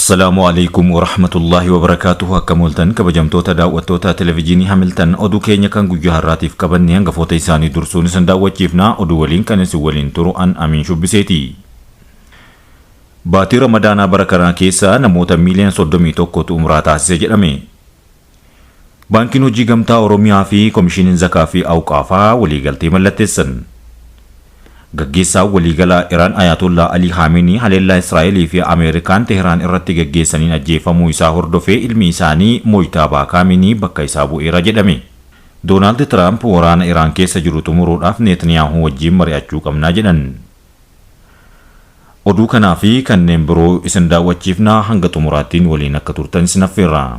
Assalaamu alaikum warahmatullaahi wabarakaatuhu. Akkam ooltan, kabajamtoota daawwattoota televijiinii Hamiltan? Oduu keenya kan guyyaa har'aatiif qabanne hangafoota isaanii dursuun isin daawwachiifna. Oduu waliin kan isin waliin turu an Amiin Shubbiseeti. Baatii Ramadaanaa bara kanaa keessa namoota miiliyoona 31tu umraa taasise jedhame. Baankiin Hojii Gamtaa Oromiyaa fi Komishiniin Zakaa fi Awqaafaa waliigaltee mallatteessan. Gaggeessaan waliigalaa Iraan Ayaatollaa Alii Haamenii haleellaa Israa'elii fi Ameerikaan Teheraan irratti gaggeessaniin ajjeefamuu isaa hordofee ilmi isaanii Mojtaabaa Kaaminii bakka isaa bu'eera jedhame. Doonaald Tiraamp waraana Iraan keessa jiru xumuruudhaaf Neetniyaahuu wajjin mari'achuu qabnaa jedhan. Oduu kanaa fi kanneen biroo isin daawwachiifnaa, hanga xumuraattiin waliin akka turtan isin affeerra.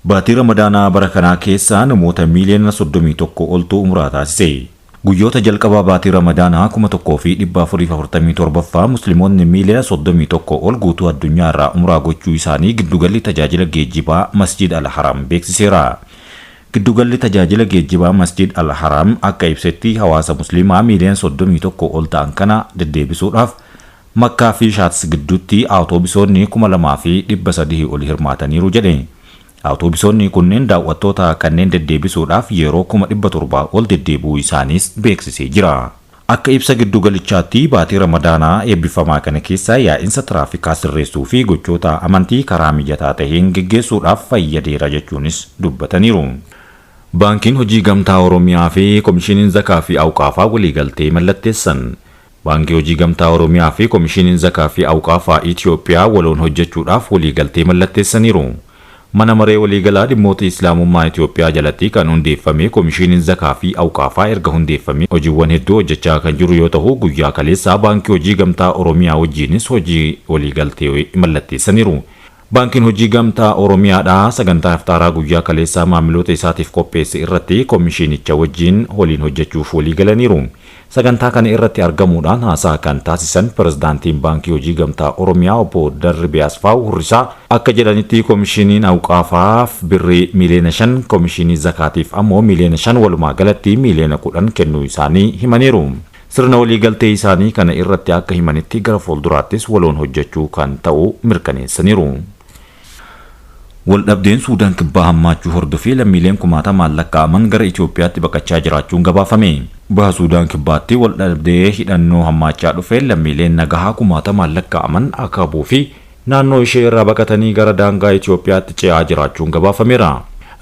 Baatii Ramadaanaa bara kanaa keessa namoota miiliyoona 31 oltu umraa taasise. Guyyoota jalqabaa baatii Ramadaanaa 1447ffaa Musliimoonni miiliyoona 31 ol guutuu addunyaa irraa umraa gochuu isaanii giddugalli tajaajila geejjibaa Masjid Al-Haram beeksiseera. Giddugalli tajaajila geejjibaa Masjid Al-Haram akka ibsetti, hawaasa Musliimaa miiliyoona 31 ol ta'an kana deddeebisuudhaaf Makkaa fi Shaats gidduutti awutoobisoonni 2300 ol hirmaataniiru jedhe. Awutoobisoonni kunneen daawwattoota kanneen deddeebisuudhaaf yeroo 700,000 ol deddeebi'uu isaaniis beeksisee jira. Akka ibsa giddugalichaatti, baatii Ramadaanaa eebbifamaa kana keessa yaa'insa tiraafikaa sirreessuu fi gochoota amantii karaa mijataa taheen geggeessuudhaaf fayyadeera jechuunis dubbataniiru. Baankiin Hojii Gamtaa Oromiyaa fi Komishiniin Zakaa fi Awqaafaa waliigaltee mallatteessan. Baankii Hojii Gamtaa Oromiyaa fi Komishiniin Zakaa fi Awqaafaa Itiyoophiyaa waloon hojjechuudhaaf waliigaltee mallatteessaniiru. Mana Maree Waliigalaa Dhimmoota Islaamummaa Itiyoophiyaa jalatti kan hundeeffame Komishiniin Zakaa fi Awqaafaa erga hundeeffamee hojiiwwan hedduu hojjechaa kan jiru yoo tahu, guyyaa kaleessaa Baankii Hojii Gamtaa Oromiyaa wajjiinis hojii waliigaltee mallatteessaniiru. Baankiin Hojii Gamtaa Oromiyaadhaa sagantaa Iftaaraa guyyaa kaleessaa maamiloota isaatiif qopheesse irratti Komishinicha wajjiin waliin hojjechuuf waliigalaniiru. Sagantaa kana irratti argamuudhaan haasaa kan taasisan Pirezidaantiin Baankii Hojii Gamtaa Oromiyaa Obbo Darribee Asfaaw Hurrisaa akka jedhanitti, Komishiniin Awqaafaaf birrii miiliyoona 5, Komishinii Zakaatiif ammoo miiliyoona 5, walumaa galatti miiliyoona 10 kennuu isaanii himaniiru. Sirna waliigaltee isaanii kana irratti akka himanitti, gara fuulduraattis waloon hojjechuu kan ta'u mirkaneessaniiru. Waldhabdeen Suudaan Kibbaa hammaachuu hordofee lammiileen kumaatamaan lakkaa'aman gara Itoophiyaatti baqachaa jiraachuun gabaafame. Baha Suudaan Kibbaatti waldhabdee hidhannoo hammaachaa dhufeen lammiileen nagahaa kumaatamaan lakkaa'aman Akaboo fi naannoo ishee irraa baqatanii gara daangaa Itoophiyaatti ce'aa jiraachuun gabaafameera.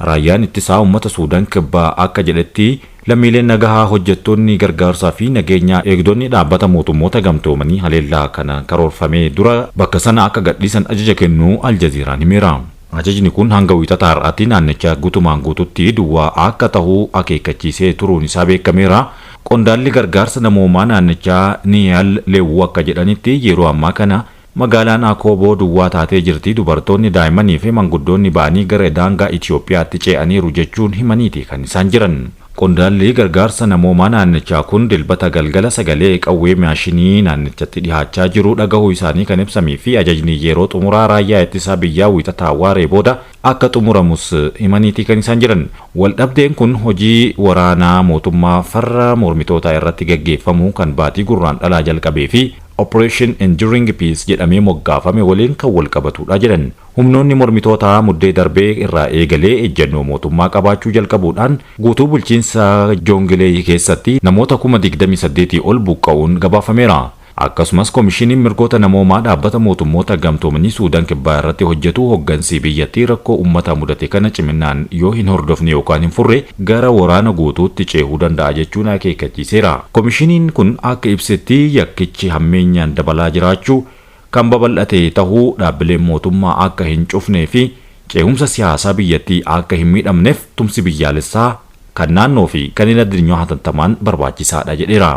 Raayyaan Ittisaa Uummata Suudaan Kibbaa akka jedhetti, lammiileen nagahaa, hojjettoonni gargaarsaa fi nageenya eegdonni Dhaabbata Mootummoota Gamtoomanii haleellaa kana karoorfamee dura bakka sana akka gadhiisan ajaja kennuu Aljaziiraan himeera. Ajajni kun hanga Wiixata har'aatti naannicha guutumaan guututti duwwaa akka tahu akeekkachiisee turuun isaa beekameera. Qondaalli gargaarsa namoomaa naannichaa Niyaal Leewuu akka jedhanitti, yeroo ammaa kana magaalaan Akooboo duwwaa taatee jirti, dubartoonni, daa'immanii fi manguddoonni ba'anii gara daangaa Itoophiyaatti ce'aniiru jechuun himaniiti kan isaan jiran. Qondaalli gargaarsa namoomaa naannichaa kun Dilbata galgala sagalee qawwee maashinii naannichatti dhihaachaa jiru dhagahuu isaanii kan ibsamee fi ajajni yeroo xumuraa raayyaa ittisaa biyyaa Wiixataa waaree booda akka xumuramus himaniiti kan isaan jiran. Waldhabdeen kun hojii waraanaa mootummaa farra mormitootaa irratti gaggeeffamu kan baatii Gurraandhalaa jalqabee fi Operation Enduring Peace jedhamee moggaafame waliin kan walqabatudha jedhan. Humnoonni mormitootaa Muddee darbee irraa eegalee ejjennoo mootummaa qabaachuu jalqabuudhaan guutuu bulchiinsa Joongileey keessatti namoota 28,000 ol buqqa'uun gabaafameera. Akkasumas Komishiniin Mirgoota Namoomaa Dhaabbata Mootummoota Gamtoomanii Suudaan Kibbaa irratti hojjetu hoggansi biyyattii rakkoo ummata mudate kana ciminaan yoo hin hordofne yookaan hin furre gara waraana guutuutti ceehuu danda'a jechuun akeekkachiiseera. Komishiniin kun akka ibsetti, yakkichi hammeenyaan dabalaa jiraachuu, kan babal'ate tahuu, dhaabbileen mootummaa akka hin cufnee fi ceehumsa siyaasaa biyyattii akka hin miidhamneef tumsi biyyaalessaa, kan naannoo fi kan idil-addunyaa hatattamaan barbaachisaadha jedheera.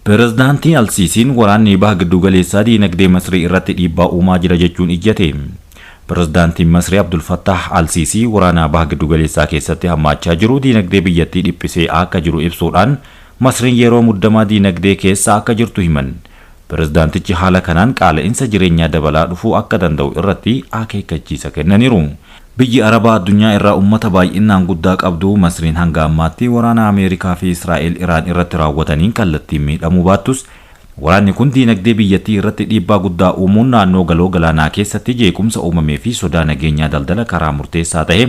Pirezidaantii Alsiisiin waraanni Baha Giddugaleessaa diinagdee Masrii irratti dhiibbaa uumaa jira jechuun iyyate. Pirezidaantiin Masrii Abdul Fattaah Alsiisii waraana Baha Giddugaleessaa keessatti hammaachaa jiru diinagdee biyyattii dhiphisee akka jiru ibsuudhaan Masriin yeroo muddamaa diinagdee keessa akka jirtu himan. Pirezidaantichi haala kanaan qaala'insa jireenyaa dabalaa dhufuu akka danda'u irratti akeekkachiisa kennaniiru. Biyyi Arabaa addunyaa irraa ummata baay'innaan guddaa qabdu Masriin hanga ammaatti waraana Ameerikaa fi Israa'el Iraan irratti raawwataniin kallattiin miidhamuu baattus, Waraanni kun diinagdee biyyattii irratti dhiibbaa guddaa uumuun naannoo galoo galaanaa keessatti jeequmsa uumamee fi sodaa nageenyaa daldala karaa murteessaa ta'e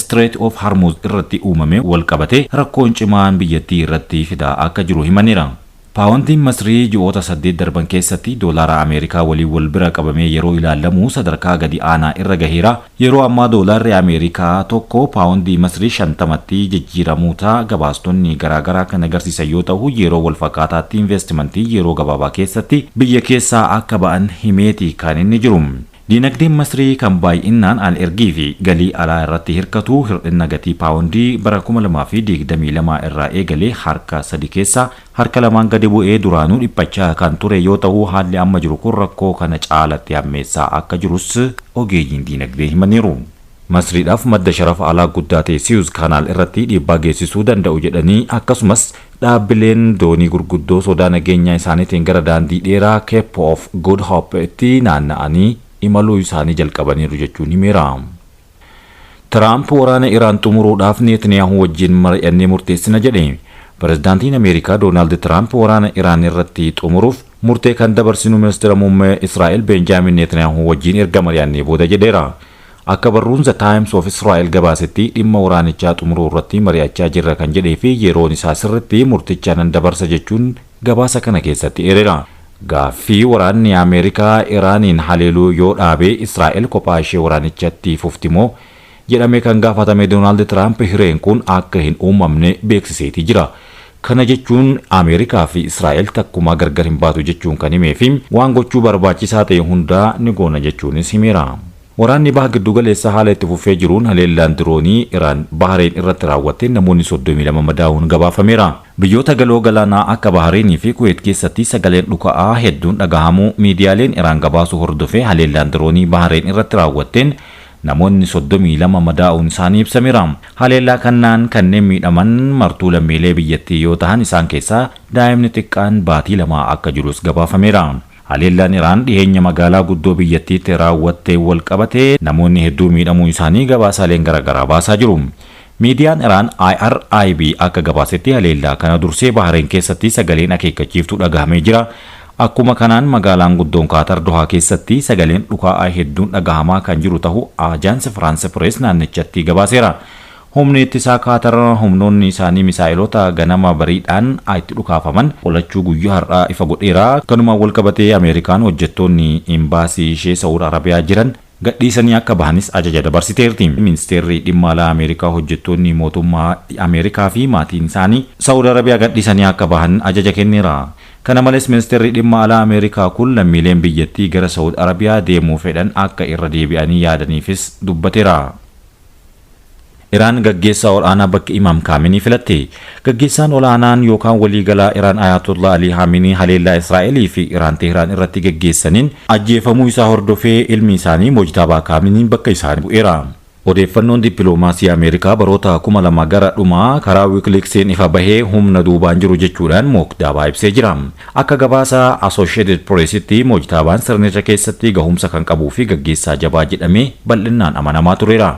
Strait of Hormuz irratti uumame wal qabate rakkoon cimaan biyyattii irratti fidaa akka jiru himaniira. Paawundiin Masrii ji'oota 8 darban keessatti doolaara Ameerikaa waliin wal bira qabamee yeroo ilaalamu sadarkaa gadi aanaa irra gaheera. Yeroo ammaa doolaarri Ameerikaa tokko paawundii Masrii 50tti jijjiiramuutaa gabaastonni garaagaraa kan agarsiisan yoo ta'u, yeroo wal fakkaataatti investimentii yeroo gabaabaa keessatti biyya keessaa akka ba'an himeeti kan inni jiru. Diinagdeen Masrii kan baay'inaan al ergii fi galii alaa irratti hirkatu hir'ina gatii paawundii bara 2022 irraa eegalee harka 3 keessaa harka 2 gadi bu'ee duraanuu dhiphachaa kan ture yoo ta'u, haalli amma jiru kun rakkoo kana caalatti hammeessaa akka jirus ogeeyyiin diinagdee himaniiru. Masriidhaaf madda sharafa alaa guddaa ta'e Siyuz Kaanaal irratti dhiibbaa geessisuu danda'u jedhanii, akkasumas dhaabbileen doonii gurguddoo sodaa nageenyaa isaaniitiin gara daandii dheeraa Cape of Good Hope itti naanna'anii imaluu isaanii jalqabaniiru jechuun himeera. Tiraamp waraana Iraan xumuruudhaaf Netanyaahuu wajjin mari'annee murteessina jedhe. Pirezidaantiin Ameerikaa Doonaald Tiraamp waraana Iraan irratti xumuruuf murtee kan dabarsinu ministeera muummee Israa'el Benjaamin Netanyaahuu wajjin erga mari'annee booda jedheera. Akka barruun The Times of Israel gabaasetti dhimma waraanichaa xumuruu irratti mari'achaa jirra kan jedhee fi yeroon isaa sirritti murticha nan dabarsa jechuun gabaasa kana keessatti eereera. Gaaffii waraanni Ameerikaa Iraaniin haleeluu yoo dhaabe Israa'el kophaa ishee waraanichatti fufti moo jedhamee kan gaafatame Doonaald Tiraamp hireen kun akka hin uumamne beeksiseeti jira. Kana jechuun Ameerikaa fi Israa'el takkumaa gargar hin baatu jechuun kan himee fi waan gochuu barbaachisaa ta'e hundaa ni goona jechuunis himeera. Waraanni baha giddugaleessa haala itti fufee jiruun haleellaan diroonii Iraan Bahareen irratti raawwatteen namoonni 32 madaa'uun gabaafameera. Biyyoota galoo galaanaa akka Bahareenii fi Kuweet keessatti sagaleen dhuka'aa hedduun dhagahamuu miidiyaaleen Iraan gabaasuu hordofee haleellaan diroonii Bahareen irratti raawwatteen namoonni 32 madaa'uun isaanii ibsameera. Haleellaa kanaan kanneen miidhaman martuu lammiilee biyyattii yoo ta'an, isaan keessaa daa'imni xiqqaan baatii 2 akka jirus gabaafameera. Haleellaan Iraan dhiyeenya magaalaa guddoo biyyattiitti raawwattee wal qabatee namoonni hedduu miidhamuu isaanii gabaasaaleen garaagaraa baasaa jiru. Miidiyaan Iraan IRIB akka gabaasetti haleellaa kana dursee Bahareen keessatti sagaleen akeekkachiiftuu dhagahamee jira. Akkuma kanaan magaalaan guddoon Kaatar Dohaa keessatti sagaleen dhukaa'aa hedduun dhagahamaa kan jiru ta'uu Ajaansi Firaansi Pirees naannichatti gabaaseera. Humni ittisaa Kaatar humnoonni isaanii misaa'ilota ganama bariidhaan itti dhukaafaman qolachuu guyyaa har'aa ifa godheera. Kanumaan wal qabatee Ameerikaan hojjettoonni imbaasii ishee Saa'ud Arabiyaa jiran gadhiisanii akka bahanis ajaja dabarsiteerti. Ministeerri dhimma alaa Ameerikaa hojjettoonni mootummaa Ameerikaa fi maatiin isaanii Saa'ud Arabiyaa gadhiisanii akka bahan ajaja kenneera. Kana malees ministeerri dhimma alaa Ameerikaa kun lammiileen biyyattii gara Saa'ud Arabiyaa deemuu fedhan akka irra deebi'anii yaadaniifis dubbateera. Iraan gaggeessaa ol'aanaa bakka Imaam Kaaminii filatte. Gaggeessaan ol'aanaan yookaan waliigalaa Iraan Ayatollah Ali Haaminii haleellaa Israa'elii fi Iraan Teheraan irratti gaggeessaniin ajjeefamuu isaa hordofee ilmi isaanii Mojtaabaa Kaaminiin bakka isaanii bu'eera. Odeeffannoon dippiloomaasii Ameerikaa baroota 2000 gara dhumaa karaa Wikileaksiin ifa bahee humna duubaan jiru jechuudhaan Mojtaabaa ibsee jira. Akka gabaasa Associated Pressitti Mojtaabaan sirnicha keessatti gahumsa kan qabuu fi gaggeessaa jabaa jedhamee bal'inaan amanamaa tureera.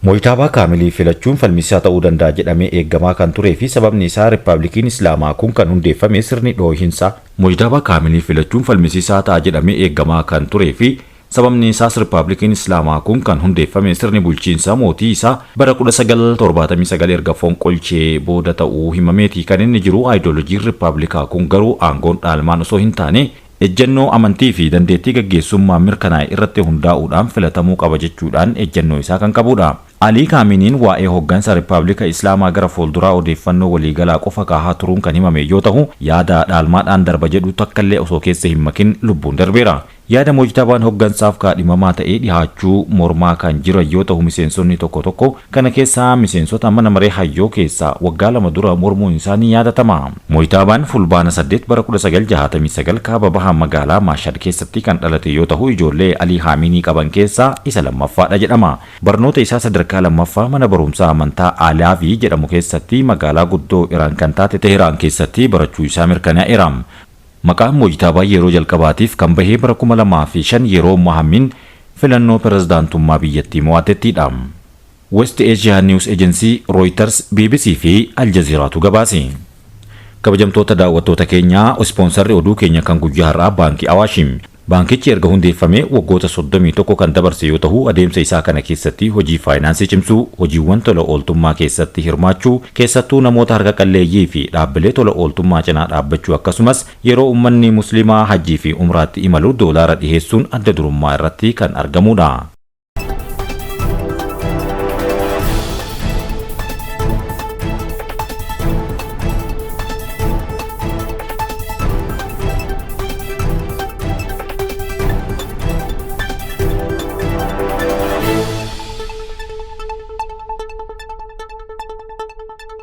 Mojtaabaa Kaamilii filachuun falmisiisaa ta'uu danda'a jedhamee eeggamaa kan turee fi sababni isaa Riippaabilikiin Islaamaa kun kan hundeeffame sirni dhoohinsa. Mojtaabaa Kaamilii filachuun falmisiisaa ta'a jedhamee eeggamaa kan turee fi sababni isaas Riippaabilikiin Islaamaa kun kan hundeeffame sirni bulchiinsa mootii isaa bara 1979 erga fonqolchee booda ta'uu himameeti kan inni jiru. Aayidoolojiin Riippaabilikaa kun garuu aangoon dhaalmaan osoo hin taane ejjennoo amantii fi dandeettii gaggeessummaa mirkanaa'e irratti hundaa'uudhaan filatamuu qaba jechuudhaan ejjennoo isaa kan qabudha. Alii Kaaminiin waa'ee hoggansa Riippaabilika Islaamaa gara fuulduraa odeeffannoo waliigalaa qofa kaahaa turuun kan himame yoo ta'u, yaada dhaalmaadhaan darba jedhu takkallee osoo keessa hin makin lubbuun darbeera. Yaada Mojtabaan hoggansaaf kaadhimamaa ta'ee dhihaachuu mormaa kan jiran yoo ta'u, miseensonni tokko tokko kana keessaa miseensota mana maree hayyoo keessaa waggaa 2 dura mormuun isaanii yaadatama. Mojtabaan Fulbaana 8 bara 1969 kaaba baha magaalaa Maashad keessatti kan dhalate yoo ta'u, ijoollee Alii Haaminii qaban keessaa isa lammaffaadha jedhama. Barnoota isaa sadarkaa lammaffaa mana barumsaa amantaa Alaavii jedhamu keessatti magaalaa guddoo Iraan kan taate Teheraan keessatti barachuu isaa mirkanaa'eera. Maqaan Mojtaabaa yeroo jalqabaatiif kan bahee bara 2005 yeroo Mohammin filannoo pirezidaantummaa biyyattii mo'atettidha. West Asia News Agency, Reuters, BBC fi Al Jazeeraatu gabaase. Kabajamtoota daawwattoota keenyaa, ispoonsarri oduu keenya kan guyyaa har'aa Baankii Awaashi. Baankichi erga hundeeffamee waggoota 31 kan dabarse yoo ta'u, adeemsa isaa kana keessatti hojii faayinaansii cimsuu, hojiiwwan tola ooltummaa keessatti hirmaachuu, keessattuu namoota harka qalleeyyii fi dhaabbilee tola ooltummaa cinaa dhaabbachuu, akkasumas yeroo uummanni musliimaa hajjii fi umraatti imalu doolaara dhiheessuun adda durummaa irratti kan argamudha.